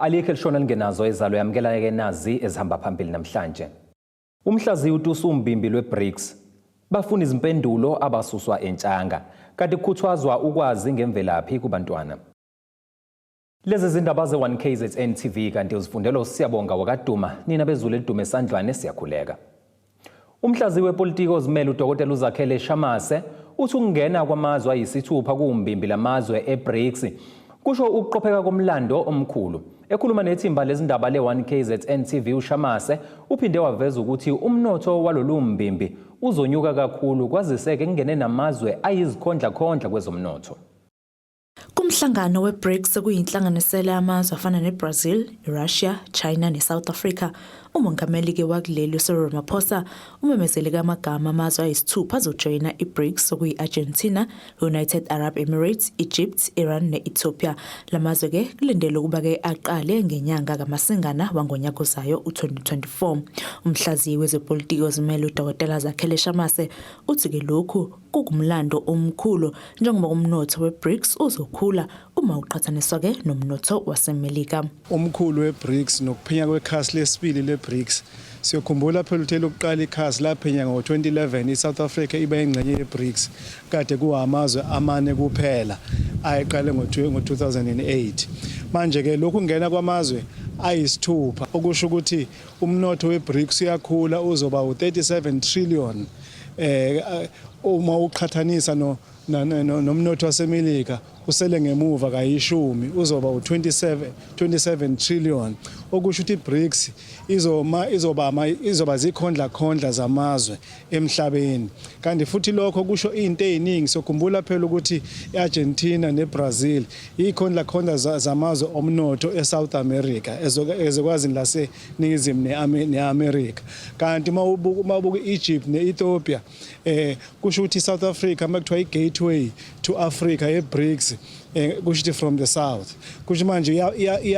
Alikho elishona lingenazo ezalo yamukela-ke nazi ezihamba phambili namhlanje. Umhlaziyi utusa umbimbi lweBRICS. Bafuna izimpendulo abasuswa entshanga. Kanti kukhuthwazwa ukwazi ngemvelaphi kubantwana. Lezi zindaba ze-1KZN TV kanti uzifundela uSiyabonga wakaDuma, nina bezulu elidume esandlwane siyakhuleka. Umhlaziyi wepolitiki ozimele uDokotela uZakhele Shamase uthi ukungena kwamazwe ayisithupha kuwumbimbi lamazwe eBRICS kusho ukuqopheka komlando omkhulu. Ekhuluma nethimba lezindaba le-1KZN TV uShamase uphinde waveza ukuthi umnotho walolu mbimbi uzonyuka kakhulu kwazise-ke kungene namazwe ayizikhondlakhondla kwezomnotho. Kumhlangano we-BRICS okuyinhlanganisela yamazwe afana neBrazil, iRussia, China neSouth Africa, uMongameli-ke wakuleli uCyril Ramaphosa umemezele amagama amazwe ayisithupha azojoyina i-BRICS okuyi-Argentina, United Arab Emirates, Egypt, Iran ne-Ethiopia. La mazwe-ke kulindelwe ukuba-ke aqale ngenyanga kaMasingana wangonyaka ozayo u-2024. Umhlaziyi wezepolitiki ozimele uDokotela Zakhele Shamase uthi-ke lokhu kukumlando omkhulu njengoba umnotho weBRICS uzokhula uma uqhathaniswa-ke nomnotho waseMelika. Omkhulu weBRICS nokuphenya kwekhasi lesibili leBRICS. Siyokhumbula phela ukuthi elokuqala ikhasi laphenya ngo-2011 iSouth Africa iba ingxenye yeBRICS kade kuwamazwe amane kuphela ayeqale ngo-2008. Manje-ke lokhu kungena kwamazwe ayisithupha okusho ukuthi umnotho weBRICS uyakhula uzoba u-37 trillion uma uqhathanisa no nomnotho waseMelika usele ngemuva kayishumi uzoba u-27 27 trillion okusho ukuthi iBRICS izoma izoba izoba zikhondla khondla zamazwe emhlabeni kanti futhi lokho kusho into eziningi sokhumbula phela ukuthi iArgentina neBrazil ikhondla khondla zamazwe omnotho eSouth America ezokwazini lase Ningizimu neAmerica kanti uma ubuka iEgypt neEthiopia kusho ukuthi iSouth Africa uma kuthiwa igateway to Africa yeBRICS kusho ukuthi from the south kusho manje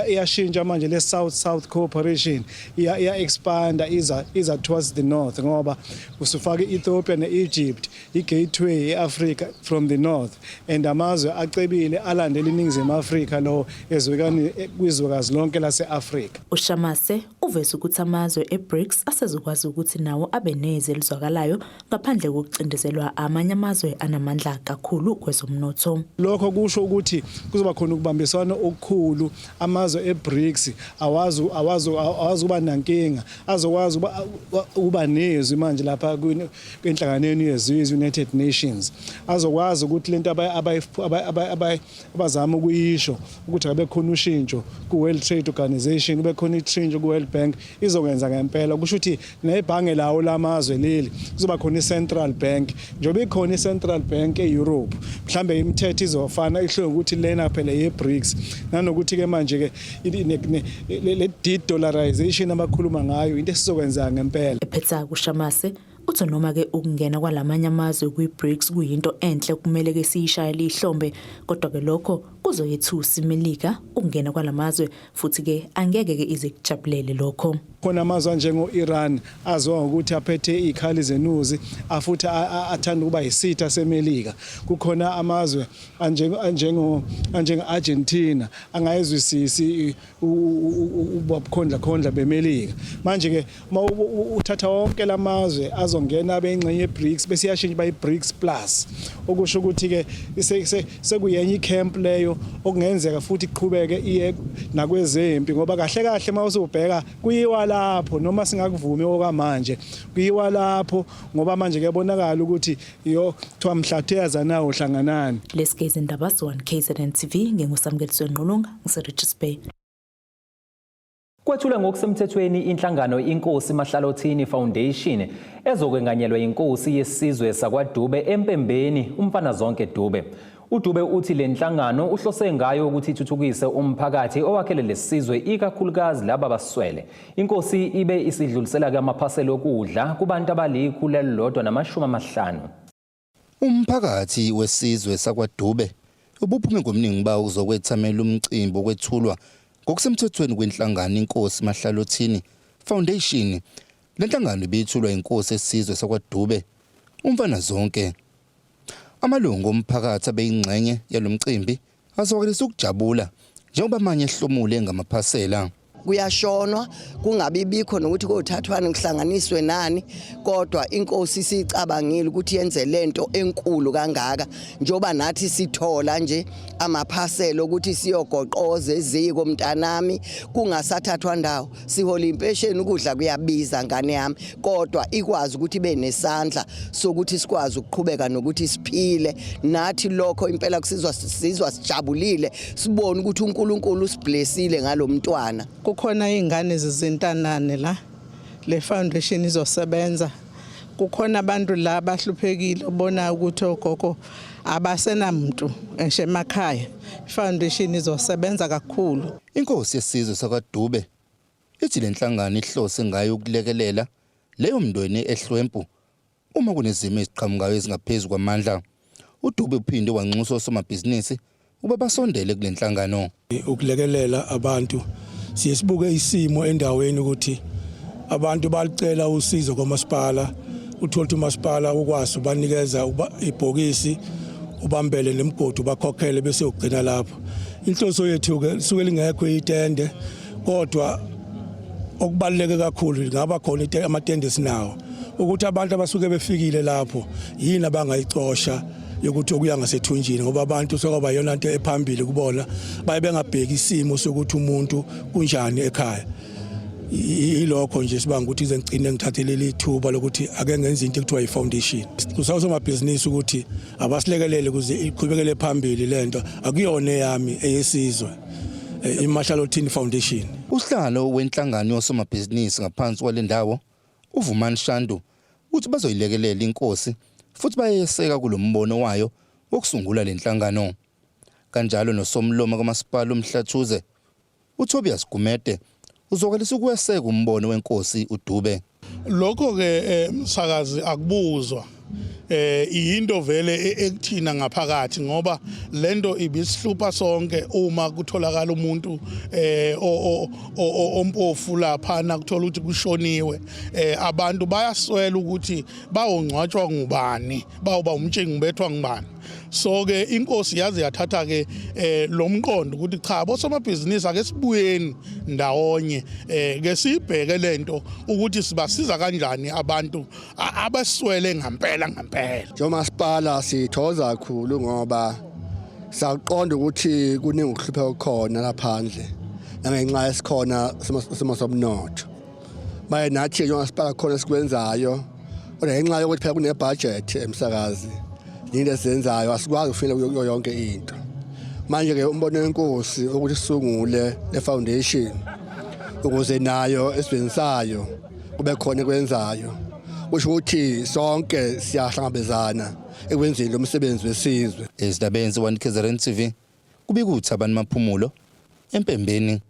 iyashintsha manje le South South cooperation iya expanda iza towards the north ngoba usufaka iEthiopia neEgypt igateway eAfrica from the north and amazwe acebile alandela iNingizimu Afrika lo ezwekani kwizwekazi lonke laseAfrika. UShamase uveze ukuthi amazwe eBRICS asezokwazi ukuthi nawo abe nezwi elizwakalayo ngaphandle kokucindezelwa amanye amazwe anamandla kakhulu kwezomnotho. Lokho kusho ukuthi kuzoba khona ukubambisana okukhulu amazwe eBRICS awazi awazi awazi kuba nankinga azokwazi ukuba nezwi manje lapha kwinhlanganweni yezizwe United Nations azokwazi ukuthi lento abazama ukuyisho ukuthi akabe khona ushintsho ku-World Trade Organization kube khona ishintsho ku-World Bank izokwenza ngempela kusho ukuthi nebhange lawo lamazwe leli kuzoba khona i-Central Bank njengoba ikhona i-Central Bank e-Europe mhlambe imithetho izofana ihluke ukuthi lena phela ye-BRICS nanokuthi-ke manje-ke le de-dollarization abakhuluma ngayo into esizokwenza ngempela. Ephetha kuShamase uthi noma-ke ukungena kwalamanye amazwe kwi-BRICS kuyinto enhle kumele-ke siyishayele ihlombe kodwa-ke lokho kuzoyethusa iMelika ukungena kwalamazwe futhi-ke angeke-ke ize kujabulele lokho. Khona amazwe anjengo-Iran aziwa ngokuthi aphethe izikhali zenuzi afuthi athanda ukuba yisitha seMelika. Kukhona amazwe anjengo-Argentina angayizwisisi ubukhondla khondla beMelika. Manje ke uma uthatha wonke lamazwe azongena abe ingxenye yeBRICS bese iyashintsha iba iBRICS plus okusho ukuthi ke sekuyenye icamp leyo okungenzeka futhi iqhubeke iye nakwezempi ngoba kahle kahle uma usubheka kuyiwa lapho noma singakuvumi okwamanje kuyiwa lapho ngoba manje kuyabonakala ukuthi yo kuthiwa mhlatheza nawo hlanganani. Lesi izindaba ze-1 KZN TV nginguSamukeliso Ngqulunga ngise-Richards Bay. Kwethulwe ngokusemthethweni inhlangano Inkosi Mahlalothini Foundation ezokwenganyelwa inkosi yesizwe sakwaDube eMpembeni uMfanazonke Dube. UDube uthi le nhlangano uhlose ngayo ukuthi ithuthukise umphakathi owakhele lesizwe ikakhulukazi laba baswele. Inkosi ibe isidlulisela-ke amaphasela okudla kubantu abali-150. Umphakathi wesizwe sakwaDube ubuphume ngobuningi bawo uzokwethamela umcimbi wokwethulwa ngokusemthethweni kwenhlangano Inkosi Mahlalothini Foundation. Le nhlangano ibiyethulwa inkosi esizwe sakwaDube uMfanazonke. Amalungu omphakathi abeyingxenye yalo mcimbi azwakalisa ukujabula njengoba amanye ehlomule ngamaphasela. Kuyashonwa kungabi bikho nokuthi kothathwani kuhlanganiswe nani, kodwa inkosi sicabangile ukuthi yenze lento enkulu kangaka, njoba nathi sithola nje amaphaselo ukuthi siyogoqoza eziko mntanami, kungasathathwa ndawo. Sihola impesheni, ukudla kuyabiza ngane yami, kodwa ikwazi ukuthi ibe nesandla sokuthi sikwazi ukuqhubeka nokuthi siphile nathi. Lokho impela kusizwa, sizwa sijabulile, sibone ukuthi uNkulunkulu usiblessile ngalomntwana. Kukhona izingane zizintanane la, le foundation izosebenza. Kukhona abantu la abahluphekile, ubona ukuthi ogogo abasenamuntu ngisho emakhaya. Foundation izosebenza kakhulu. Inkosi yesizwe sakwaDube ithi le nhlangano ihlose ngayo ukulekelela leyo mndeni ehlwempu uma kunezimo eziqhamukayo ezingaphezu kwamandla. UDube uphinde wanxusa osomabhizinisi ukuba basondele kule nhlangano. Ukulekelela abantu, siye sibuke isimo endaweni ukuthi abantu balicela usizo kwamasipala, uthola ukuthi umasipala ukwazi ubanikeza ibhokisi, ubambele nemigodi, ubakhokhele, bese ugcina lapho. Inhloso yethu ke lisuke lingekho itende, kodwa okubaluleke kakhulu lingaba khona amatende esinawo, ukuthi abantu abasuke befikile lapho yini abangayicosha yokuthi okuya ngasethunjini, ngoba abantu sekwaba yona nto ephambili kubona, baye bengabheki isimo sokuthi umuntu kunjani ekhaya. Ilokho nje sibanga ukuthi ize ngigcine ngithathe leli thuba lokuthi ake ngenze into ekuthiwa i-foundation. Kusawusomabhizinisi ukuthi abasilekelele ukuze iqhubekele phambili lento. Akuyona eyami, eyesizwe, iMahlalothini Foundation. Usihlalo wenhlangano yosomabhizinisi ngaphansi kwale ndawo, uVumani Shandu, uthi bazoyilekelela inkosi futhi bayeseka kulo mbono wayo wokusungula le nhlangano. Kanjalo nosomlomo kamasipala uMhlathuze, uTobias Gumede, uzwakalisa ukuweseka umbono wenkosi uDube. Lokho ke, msakazi, akubuzwa, into vele ekuthina ngaphakathi, ngoba lento ibisihlupha sonke. Uma kutholakala umuntu ompofu lapha, kuthola ukuthi kushoniwe, abantu bayaswela ukuthi bawongcwatshwa ngubani, bawuba umtshingo ubethwa ngubani. So ke inkosi yaze yathatha ke lo mqondo ukuthi cha, bosomabhizinisi, ake sibuyeni ndawonye, ke sibheke lento ukuthi sibasiza kanjani abantu abaswele ngampela ngampela. Njengomasipala sithokoza kakhulu ngoba siyaqonda ukuthi kuningi ukuhlupheka okukhona laphandle nangenxa esikhona simo somnotho. Maye nathi njengomasipala khona sikwenzayo, kodwa ngenxa yokuthi phela kune-budget, emsakazi, into esizenzayo asikwazi ukufika kuyo yonke into. Manje ke umbono wenkosi ukuthi sisungule le foundation ukuze nayo esizweni sayo kube khona ekwenzayo, kusho ukuthi sonke siyahlangabezana ekwenzeni lo msebenzi wesizwe. Ezindabeni ze-1 KZN TV, kubika uThabani Maphumulo eMpembeni.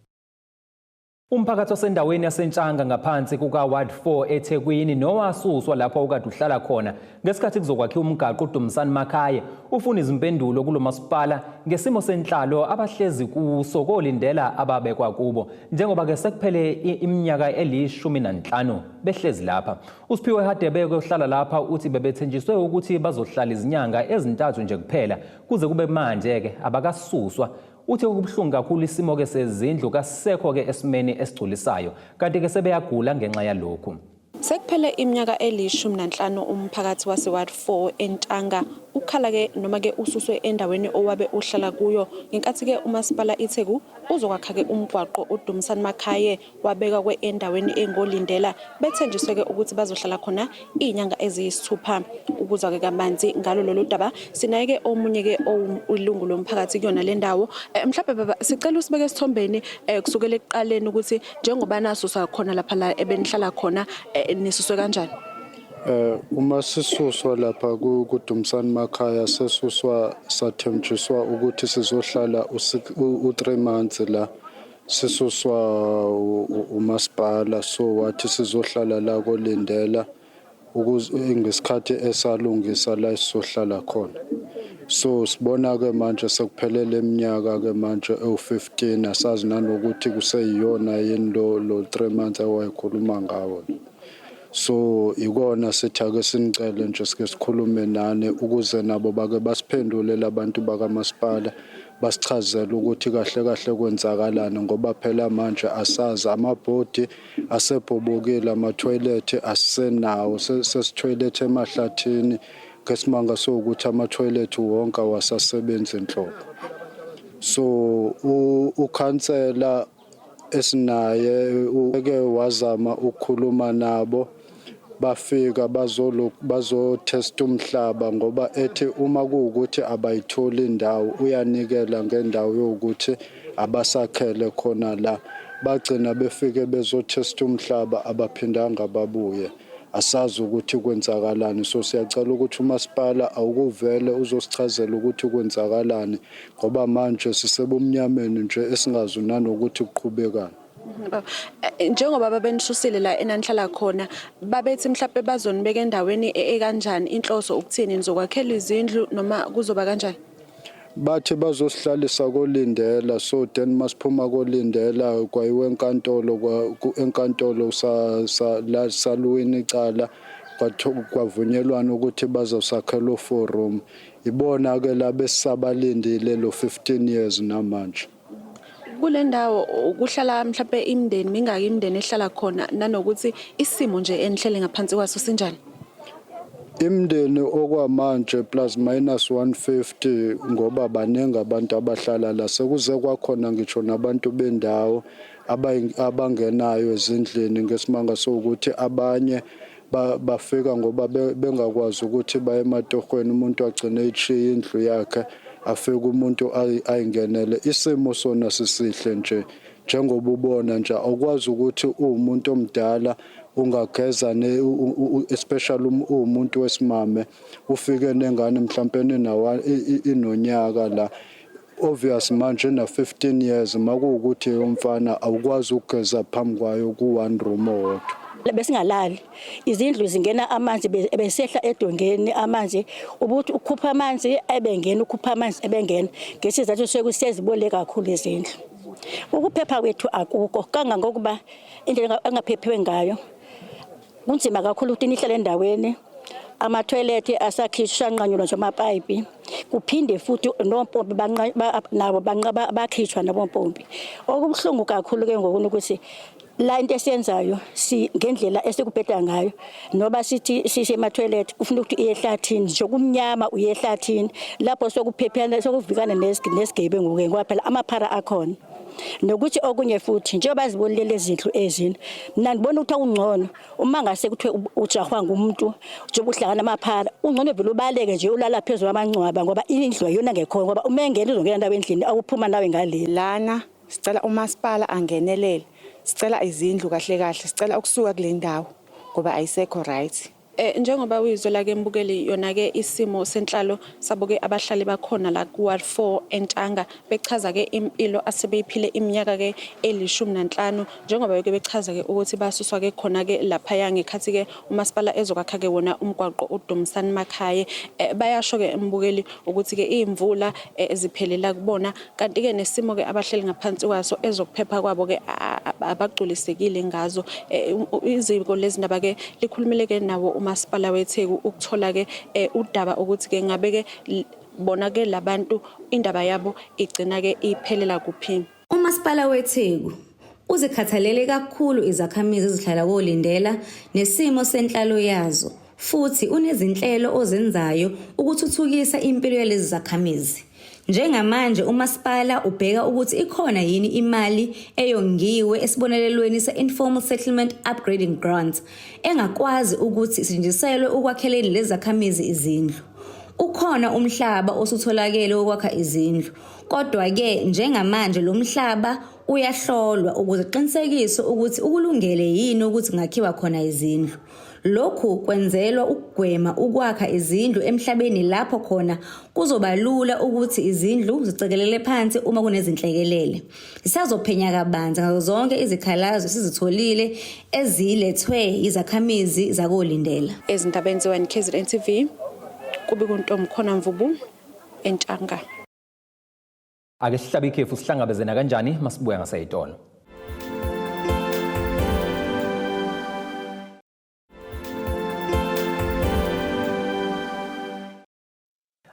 Umphakathi wasendaweni yaseNtshanga ngaphansi kuka-Ward 4 eThekwini, nowasuswa lapho ukade uhlala khona ngesikhathi kuzokwakhiwa umgaqo uDumisani Makhaye, ufuna izimpendulo kulo masipala ngesimo senhlalo abahlezi kuso kolindela ababekwa kubo, njengoba-ke sekuphele iminyaka eli-15 behlezi lapha. USiphiwe Hadebe ohlala lapha uthi bebethenjiswe ukuthi bazohlala izinyanga ezintathu nje kuphela, kuze kube manje-ke abakasuswa. Uthi okubuhlungu kakhulu isimo-ke sezindlu kasekho-ke esimeni esigculisayo, kanti-ke sebeyagula ngenxa yalokhu. Sekuphele iminyaka eli-15 umphakathi wase-Ward 4 eNtanga ukhala-ke noma-ke ususwe endaweni owabe uhlala kuyo ngenkathi-ke umasipala iTheku uzokwakha-ke umgwaqo uDumisani Makhaye, wabekwa kwe endaweni engolindela, bethenjiswe-ke ukuthi bazohlala khona iy'nyanga eziyisithupha. Ukuzwa-ke kabanzi ngalo lolu daba, sinaye-ke omunye-ke ilungu lomphakathi kuyona le ndawo. Mhlawumbe baba, sicela usibeke esithombeni kusukela ekuqaleni ukuthi njengoba nasuswa khona lapha la ebenihlala khona, nisuswe kanjani? Uma sisuswa lapha kuDumisani Makhaya, sesuswa sathembiswa ukuthi sizohlala u-3 months la. Sisuswa umasipala, so wathi sizohlala la kolindela ukuze ngesikhathi esalungisa la sizohlala khona. So sibona ke manje sekuphelele iminyaka ke manje ewu-15, asazi nanokuthi kuseyiyona yini lo 3 months awayekhuluma ngawo. So ikona sithi ake sinicele nje sike sikhulume nani ukuze nabo bake basiphendule labantu bakamasipala. Basichazele ukuthi kahle kahle kwenzakalani ngoba phela manje asazi, amabhodi asebhobokile, amathoyilethi asisenawo, sesithoyilethi emahlathini ngesimanga sokuthi amathoyilethi wonke awasasebenzi nhlobo. So ukhansela esinaye uke wazama ukukhuluma nabo, bafika bazo-test umhlaba ngoba ethi uma kuwukuthi abayitholi indawo uyanikela ngendawo yokuthi abasakhele khona la. Bagcina befike bezo-test umhlaba, abaphindanga babuye. Asazi ukuthi kwenzakalani, so siyacela ukuthi umasipala awukuvele uzosichazela ukuthi kwenzakalani ngoba manje sisebumnyameni nje esingazi nanokuthi kuqhubekani. Njengoba babenisusile la enanihlala khona, babethi mhlawumbe bazonibeka endaweni ekanjani? Inhloso ukuthini, nizokwakhela izindlu noma kuzoba kanjani? Bathi bazosihlalisa kolindela, so then masiphuma kolindela kwayiwe enkantolo, enkantolo saluwina icala, kwavunyelwana ukuthi bazosakhela u-4 room. Ibona ke la besisabalindile lo 15 years namanje. Kule ndawo kuhlala mhlawumbe imindeni mingaki, imindeni ehlala khona, nanokuthi isimo nje enihlele ngaphansi kwaso sinjani? Imindeni okwamanje plus minus 150 ngoba baningi abantu abahlala la. Sekuze kwakhona ngisho nabantu bendawo abangenayo ezindlini ngesimanga sokuthi abanye bafika ngoba bengakwazi ukuthi baye ematohweni, umuntu agcine eyishiya indlu yakhe, afike umuntu ayingenele. Isimo sona sisihle nje njengoba ubona nje, awukwazi ukuthi uwumuntu omdala ungageza, especially uwumuntu wesimame ufike nengane mhlampe inonyaka la, obvious manje na 15 years, makuwukuthi umfana awukwazi ukugeza phambi kwayo ku one room owodwa. Besingalali, izindlu zingena amanzi, besehla edongeni amanzi, ubuthi ukhupha amanzi ebengena, ukhupha amanzi ebengena, ngesizathu sokuthi sezibole kakhulu izindlu. Ukuphepha kwethu akukho, kangangokuba indlela engaphephiwe ngayo kunzima kakhulu ukuthi nihlale endaweni. Amathoyilethi asakhishwa, anqanyulwa nje amapayipi, kuphinde futhi nompompi nabo bakhishwa nabompompi. Okubuhlungu kakhulu ke ngoku ukuthi la into esiyenzayo si ngendlela esikubheda ngayo, noba sithi sisemathoyilethi kufuna ukuthi uye ehlathini nje, kumnyama, uye ehlathini lapho sokuphephana sokuvikana nesigebengu ke, ngoba phela amaphara akhona. Nokuthi okunye futhi, njengoba zibolile izindlu ezini, mina ngibona ukuthi okungcono uma ngase kuthiwe ujahwa ngumuntu, njengoba uhlangana amaphara, ungcono vele ubaleke nje ulala phezulu kwamangcwaba, ngoba indlu ayona ngekhona, ngoba uma engena uzongena ndawo endlini, awuphuma nawe ngale. Lana sicela umasipala angenelele, sicela izindlu kahle kahle, sicela ukusuka kule ndawo ngoba ayisekho right. Njengoba uyizwela ke mbukeli, yona ke isimo senhlalo sabo ke abahlali bakhona la ku Ward 4 eNtshanga, bechaza ke impilo asebeyiphile iminyaka ke eli-15, njengoba ke bechaza ke ukuthi basuswa ke khona ke laphaya ngekhathi ke umasipala ezokwakha ke wona umgwaqo uDumsani Makhaye. Bayasho ke mbukeli ukuthi ke imvula ziphelela kubona, kanti ke nesimo ke abahleli ngaphansi kwaso, ezokuphepha kwabo ke abagculisekile ngazo. Iziko lezindaba ke likhulumile ke nawo umasipala weTheku ukuthola ke udaba ukuthi ke ngabe ke bona ke labantu indaba yabo igcina ke iphelela kuphi. Umasipala weTheku uzikhathalele kakhulu izakhamizi ezihlala koLindela nesimo senhlalo yazo, futhi unezinhlelo ozenzayo ukuthuthukisa impilo yalezi zakhamizi. Njengamanje umasipala ubheka ukuthi ikhona yini imali eyongiwe esibonelelweni se-Informal Settlement Upgrading Grant engakwazi ukuthi isetshenziselwe ukwakheleni lezi zakhamizi izindlu. Ukhona umhlaba osutholakele wokwakha izindlu, kodwa-ke njengamanje lo mhlaba uyahlolwa ukuze kuqinisekiswe ukuthi ukulungele yini ukuthi kungakhiwa khona izindlu. Lokhu kwenzelwa ukugwema ukwakha izindlu emhlabeni lapho khona kuzoba lula ukuthi izindlu zicekelele phansi uma kunezinhlekelele. Sisazophenya kabanzi ngazo zonke izikhalazo esizitholile ezilethwe yizakhamizi zakoLindela. Ezindabeni ze-1 KZN TV, kubika uNtomkhona Mvubu eNtshanga. Ake sihlabe ikhefu, sihlangabeze nakanjani masibuya ngaseyitolo.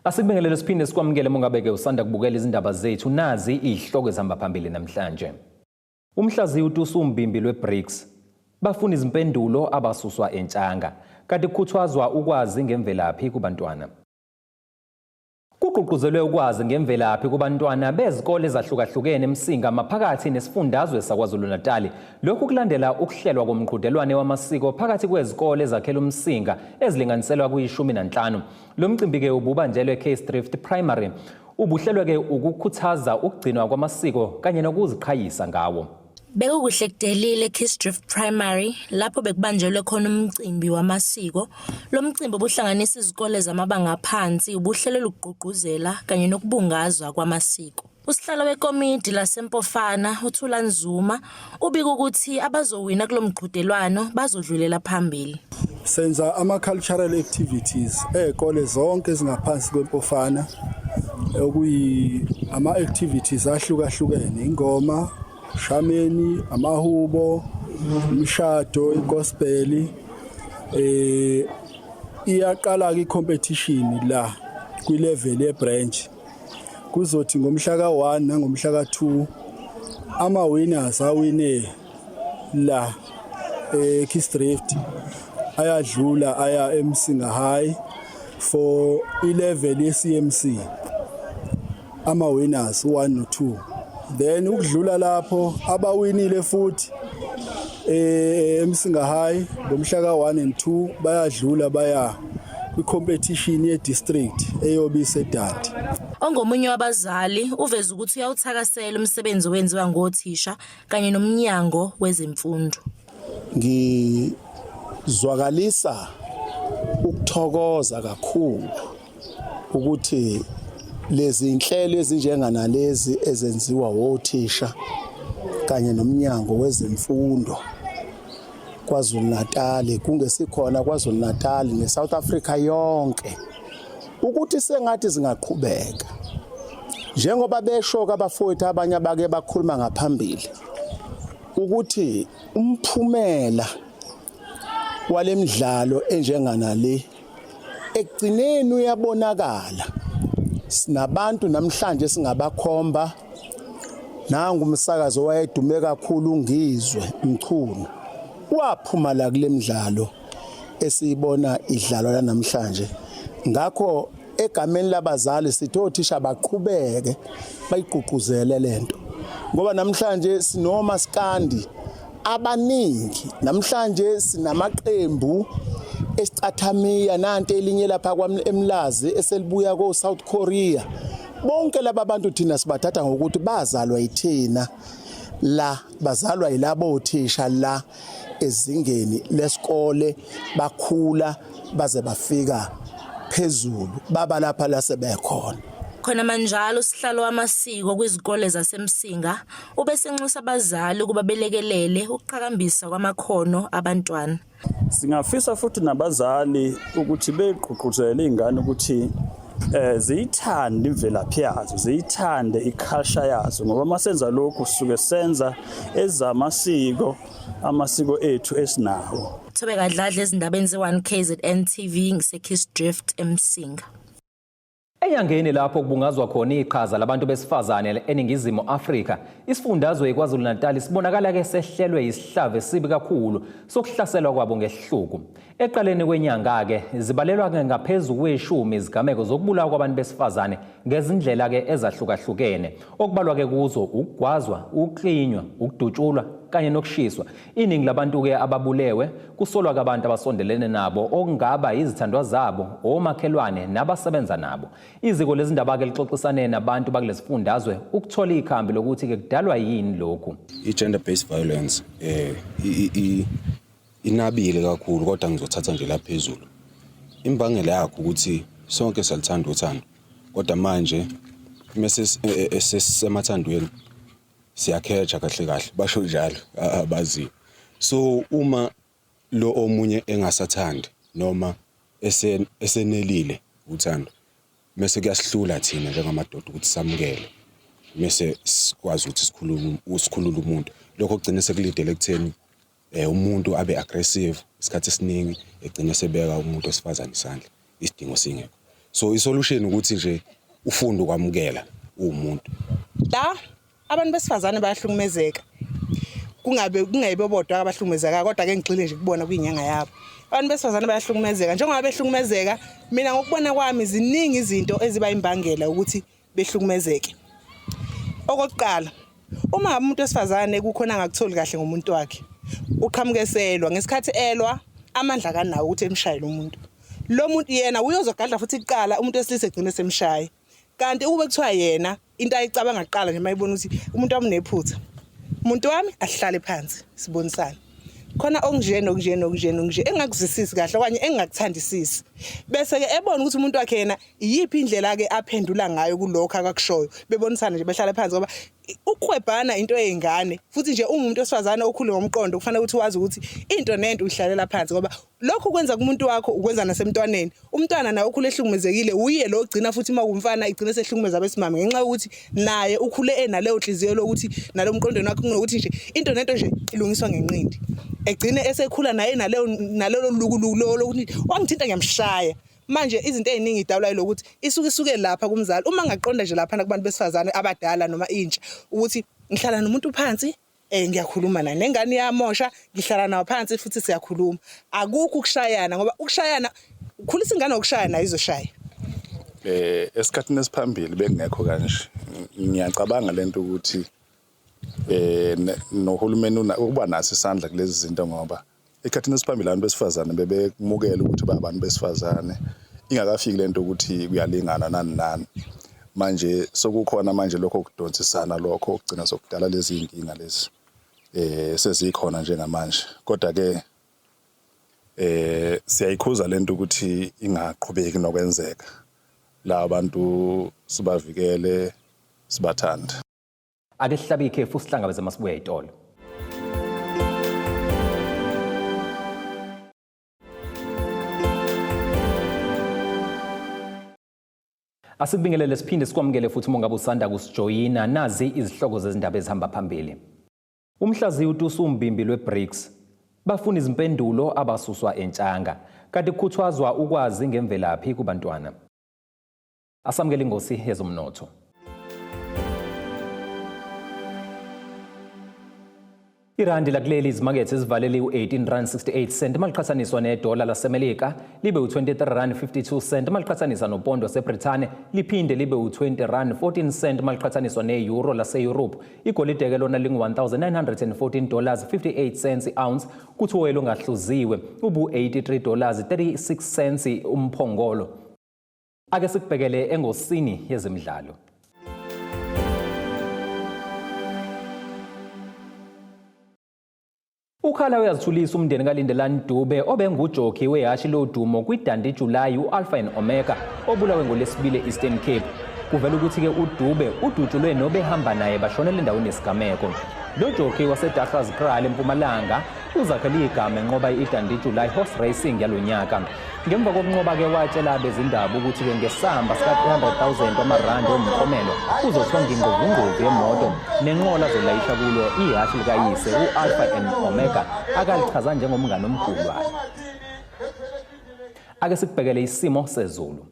Asikubingelele siphinde sikwamukele mongabe-ke usanda kubukela izindaba zethu nazi izihloko ezihamba phambili namhlanje. Umhlaziyi utusa umbimbi lweBRICS. Bafuna izimpendulo abasuswa entshanga. Kanti kukhuthazwa ukwazi ngemvelaphi kubantwana. Kugqugquzelwe ukwazi ngemvelaphi kubantwana bezikole ezahlukahlukene eMsinga maphakathi nesifundazwe saKwaZulu-Natali. Lokhu kulandela ukuhlelwa komqhudelwane wamasiko phakathi kwezikole ezakhela uMsinga ezilinganiselwa kuyi-15. Lo mcimbi-ke ububanjelwe eCase Drift Primary. Ubuhlelwe-ke ukukhuthaza ukugcinwa kwamasiko kanye nokuziqhayisa ngawo. Bekukuhle kudelile eKissdrift Primary lapho bekubanjelwe khona umcimbi wamasiko. Lo mcimbi obuhlanganisa izikole zamabanga aphansi ubuhlelelwe ukugqugquzela kanye nokubungazwa kwamasiko. Usihlalo wekomidi laseMpofana uThulani Zuma ubika ukuthi abazowina kulo mqhudelwano bazodlulela phambili. Senza ama-cultural activities ey'kole zonke ezingaphansi kweMpofana okuyi ama-activities ahlukahlukene ingoma shameni amahubo imishado igospel eh iyaqala ke icompetition la kwi level ye branch kuzothi ngomhla ka1 nangomhla ka2 ama winners awine la eh Kisdrift ayadlula aya eMsinga High for ilevel ye CMC ama winners 1 no 2 then ukudlula lapho abawinile futhi eh eMsinga High ngomhla ka1 and 2 bayadlula baya kwi-competition ye-district eyobe iseDundee. Ongomunye wabazali uveze ukuthi uyawuthakasela umsebenzi owenziwa ngothisha kanye nomnyango wezemfundo. Ngizwakalisa ukuthokoza kakhulu ukuthi lezi inhlelo ezinjenganalezi ezenziwa wothisha kanye nomnyango wezemfundo KwaZulu-Natal kungesikhona KwaZulu-Natal neSouth Africa yonke ukuthi sengathi zingaqhubeka njengoba besho kabafowethu abanye abake bakhuluma ngaphambili ukuthi umphumela walemidlalo enjengana le ekugcineni uyabonakala sinabantu namhlanje singabakhomba nangu umsakazo owayedume kakhulu ngizwe Mchunu waphuma la kule midlalo esiyibona idlalwa namhlanje ngakho egameni labazali sithi othisha baqhubeke bayigqugquzele lento ngoba namhlanje sinomaskandi abaningi namhlanje sinamaqembu esicathamiya nanti elinye lapha kwamlazi eselibuya ko South Korea bonke laba bantu thina sibathatha ngokuthi bazalwa yithina la bazalwa yilabo othisha la ezingeni lesikole bakhula baze bafika phezulu baba lapha la sebekhona Khona manjalo usihlalo wamasiko kwizikole zaseMsinga ubesenxusa abazali ukuba belekelele ukuqhakambisa kwamakhono abantwana. Singafisa futhi nabazali ukuthi begqugquzele izingane ukuthi eh ziyithande imvelaphi yazo ziyithande iculture yazo ngoba masenza lokhu sisuke senza ezamasiko amasiko ethu esinawo. Thobeka Dladla ezindabeni ze-1 KZN TV ngiseKiss Drift eMsinga. Enyangeni lapho kubungazwa khona iqhaza labantu besifazane eNingizimu Afrika, isifundazwe iKwaZulu-Natal sibonakala ke sehlelwe yisihlava esibi kakhulu sokuhlaselwa kwabo ngesihluku. Ekuqaleni kwenyanga-ke zibalelwa-ke ngaphezu kweshumi izigameko zokubulawa kwabantu besifazane ngezindlela-ke ezahlukahlukene, okubalwa-ke kuzo ukugwazwa, ukuklinywa, ukudutshulwa kanye nokushiswa. Iningi labantu-ke ababulewe kusolwa-ke abantu abasondelene nabo okungaba yizithandwa zabo, omakhelwane nabasebenza nabo. Iziko lezindaba-ke lixoxisane nabantu bakulesifundazwe ukuthola ikhambi lokuthi-ke kudalwa yini lokhu. I-gender based violence eh inabile kakhulu kodwa ngizothatha nje la phezulu. Imbangela yakho ukuthi sonke siyalithanda uthando kodwa manje mase esisemathandweni siyakhetha kahle kahle basho njalo abaziyo. So uma lo omunye engasathandi noma esenelile uthando mese kuyasihlula thina njengamadoda ukuthi samukele mese sikwazi ukuthi sikhulume usikhulule umuntu lokho kugcine sekulidele ekutheni eh umuntu abe aggressive isikhathi esiningi egcine sebeka umuntu osifazane isandla isidingo singekho. So isolution ukuthi nje ufunde ukwamukela uwumuntu. La abantu besifazane bayahlukumezeka. Kungabe kungebe bodwa abahlukumezeka kodwa ke ngigxile nje kubona kwinyanga yabo. Abantu besifazane bayahlukumezeka njengoba behlukumezeka mina ngokubona kwami ziningi izinto eziba imbangela ukuthi behlukumezeke. Okokuqala uma ngabe umuntu wesifazane kukhona angakutholi kahle ngomuntu wakhe uqhamukeselwa ngesikhathi elwa amandla kanawo ukuthi emshayele umuntu. Lo muntu yena uyozogadla futhi kuqala umuntu wesilisa egcine semshaya. Kanti ukube kuthiwa yena into ayicabanga kuqala nje mayibona ukuthi umuntu wami unephutha. Umuntu wami asihlale phansi sibonisane. Khona okunje nokunje nokunje nokunje engakuzwisisi kahle okanye engingakuthandisisi. Bese ke ebona ukuthi umuntu wakhe yena iyiphi indlela ke aphendula ngayo kulokho akakushoyo. Bebonisana nje behlale phansi ngoba ukuhwebhana into eyingane futhi nje umuntu wesifazane okhule ngomqondo kufanele ukuthi wazi ukuthi into nento uyihlalela phansi ngoba Lokhu kwenza kumuntu wakho ukwenza nasemntwaneni. Umntwana naye ukhule ehlukumezekile, uye lo ogcina futhi uma kumfana igcine sehlukumeza abesimame ngenxa yokuthi naye ukhule enaleyo nhliziyo lokuthi nalo mqondweni wakhe kunokuthi nje into nento nje ilungiswa ngenqindi. Egcine esekhula naye naleyo nalelo lukuluku lokuthi wangithinta ngiyamshaya. Manje izinto eziningi idalwa yilokuthi isuke isuke lapha kumzali. Uma ngaqonda nje lapha kubantu besifazane abadala noma intsha ukuthi ngihlala nomuntu phansi Eh ngiyakhuluma naye nengane iyamosha ngihlala nayo phansi futhi siyakhuluma akukho ukushayana ngoba ukushayana ukhulisa ingane ngokushaya nayo izoshaya. Eh esikhathini esiphambili bekungekho kanje ngiyacabanga lento ukuthi eh nohulumeni ukuba naso isandla kulezi zinto ngoba Ekhathini esiphambili abantu besifazane bebekumukela ukuthi ba abantu besifazane ingakafiki lento ukuthi kuyalingana nani nani. Manje sokukhona manje lokho kudonsisana lokho okugcina sokudala lezi zinkinga lezi eh sezikhona njengamanje. Kodwa ke eh siyayikhuza lento ukuthi ingaqhubeki nokwenzeka. La abantu sibavikele sibathande. Ake sihlabe ikhefu sihlangabeze masibuya itolo. Asikubingelele siphinde sikwamukele futhi uma ngabe usanda kusijoyina nazi izihloko zezindaba ezihamba phambili. Umhlaziyi utusa umbimbi lweBRICS. Bafuna izimpendulo abasuswa entshanga. Kanti kukhuthwazwa ukwazi ngemvelaphi kubantwana. Asamukele ingosi yezomnotho. Irandi lakuleli izimakethe zivalele u-18 rand 68 cent maliqhathaniswa nedola laseMelika libe u-23 rand 52 cent maliqhathaniswa nopondo waseBrithani liphinde libe u-20 rand 14 cent maliqhathaniswa ne-euro lase-Europe. Igolide-ke lona lingu-1914 dollars 58 cents i-ounce kuthi uwoyela ongahluziwe ubu-83 dollars 36 cents umphongolo. Ake sikubhekele engosini yezemidlalo. Ukhala uyazithulisa umndeni kaLindelani Dube obengujoki wehhashi lodumo kwiDundee July u-Alpha and Omega obulawe ngoLwesibili e-Eastern Cape. Kuvela ukuthi-ke uDube udutshulwe nobehamba naye bashonela endaweni yesigameko. Lo joki waseDaggaskraal eMpumalanga uzakhele igama enqoba i-Dundee July Horse Racing yalo nyaka. Ngemva kokunqoba-ke watshela abezindaba ukuthi-ke ngesamba sika-300,000 wamarandi omklomelo uzothenga ingqovungqovu yemoto nenqola azolayisha kulo ihhashi likayise u-Alpha and Omega akalichaza njengomngane omkhulu wakhe. Ake sikubhekele isimo sezulu.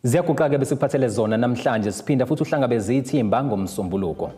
Ziyaguqa-ke besikuphathele zona namhlanje siphinda futhi uhlangabeze ithimba ngoMsombuluko.